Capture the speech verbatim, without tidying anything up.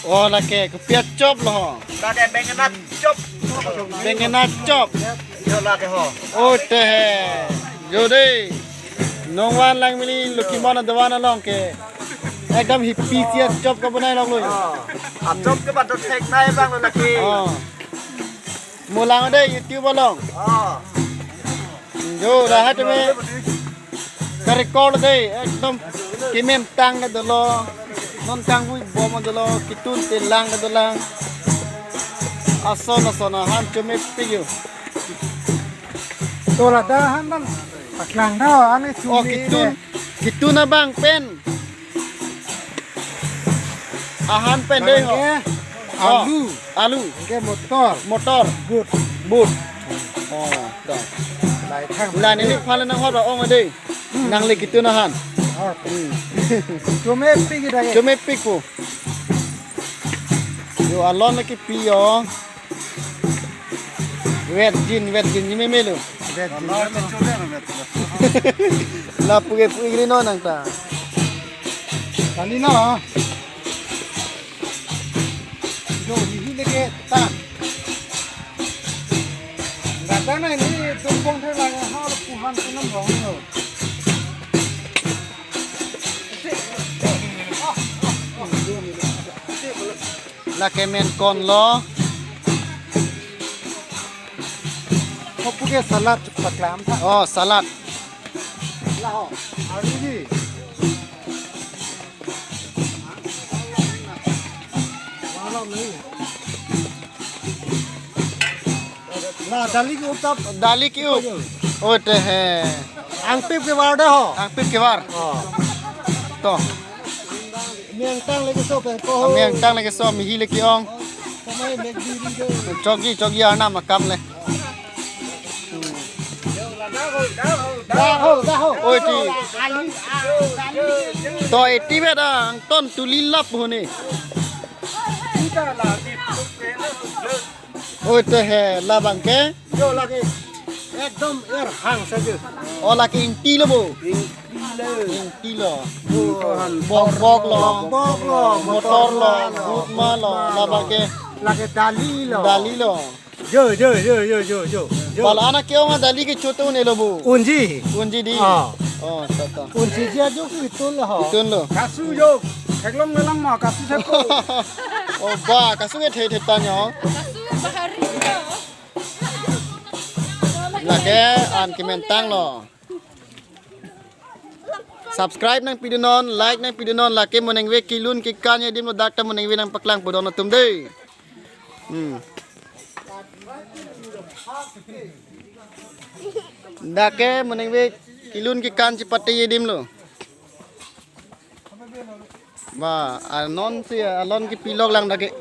Oh, lake kopi achop lo ho. Lake bengena chop. Bengena chop. Yo lake ho. Oh, te he. Jo dei. Nongvan Langmili Lokimon adovan along ke ekdom hipi si achop kabonai lok lo. Oh. Achop ke bato thek nai bang lo lake. Oh. Mo lang dei YouTube along. Oh. Jo, lahai tame ka-record dei, ekdom kementang ke dolo, non kangvui bom dolo, ketun telang ke dolang. Ason ason ahan chomepik yo. To ladak han dan paklang tha, ani Oh, chumi ketun, ne. Ketun abang pen. Ahan pen dei ho. Abang ke Oh, alu. Alu. Ke motor. Motor. Boot. Boot. Oh, to. Lai thang. La neli phan nanghot ong dei. Hmm. Nangli ketun ahan. Oh. Hmm. Chomepik kita ke. Chomepik po. Yo alon ke pi yo. Wet jin, wet jin, ni meme lo. Wet jin. Ala ke chole na wet. Lapu ke pu igri no nang ta. Tani na. Jo, ni hi leke ta. Gata na ni tumpong the lang ha lo puhan kunam rong lo. Lake menkon lo. Kopu ke salad paklang tha. Oh, salad. Laho. Ari di. Na, dali ke-up tap. Dali ke-up. Oh, te he. Angpip kevar dei ho. Angpip kevar. Oh. To. Mengtang lagi so pen ko. Mengtang lagi so mihi lagi ong. Kamai mek diri dei. Chogi, chogi arnam akam le. Daho, daho. Oi, ti. To, eti beda angton tuli lap hone. Oi, te he, labang ke? Jo lake ekdom er hang saja. Oh, lake ingti lo bo? Ingti lo. Ingti lo. Bok, bok lo. Bok lo, motor lo, boot ma lo, labang ke? Lake dali lo. Dali lo. Jo, jo, jo, jo, jo, jo. Jo. Pala anak ke-ong dali ke choto ne lo bo? Unji. Unji dei. Ah. Oh, to, to. Unji ji ajo ke ketun lo ho. Ketun lo. Kasu jo. Theklong melang ma, kasu thek ko. Oh, ba, kasu ke the the ta nyo. Kasu bahari lo. Lake an kementang lo. Subscribe nangpi dun non, like nangpi dun non, lake mo nangve kelun kekan adim lo, dak ta mo nangve nangpaklang pudun atum dei. Hmm. Dak ke mo nangve kelun kekan chepate adim lo. Ba, anon si alon kepi lok lang dak ke.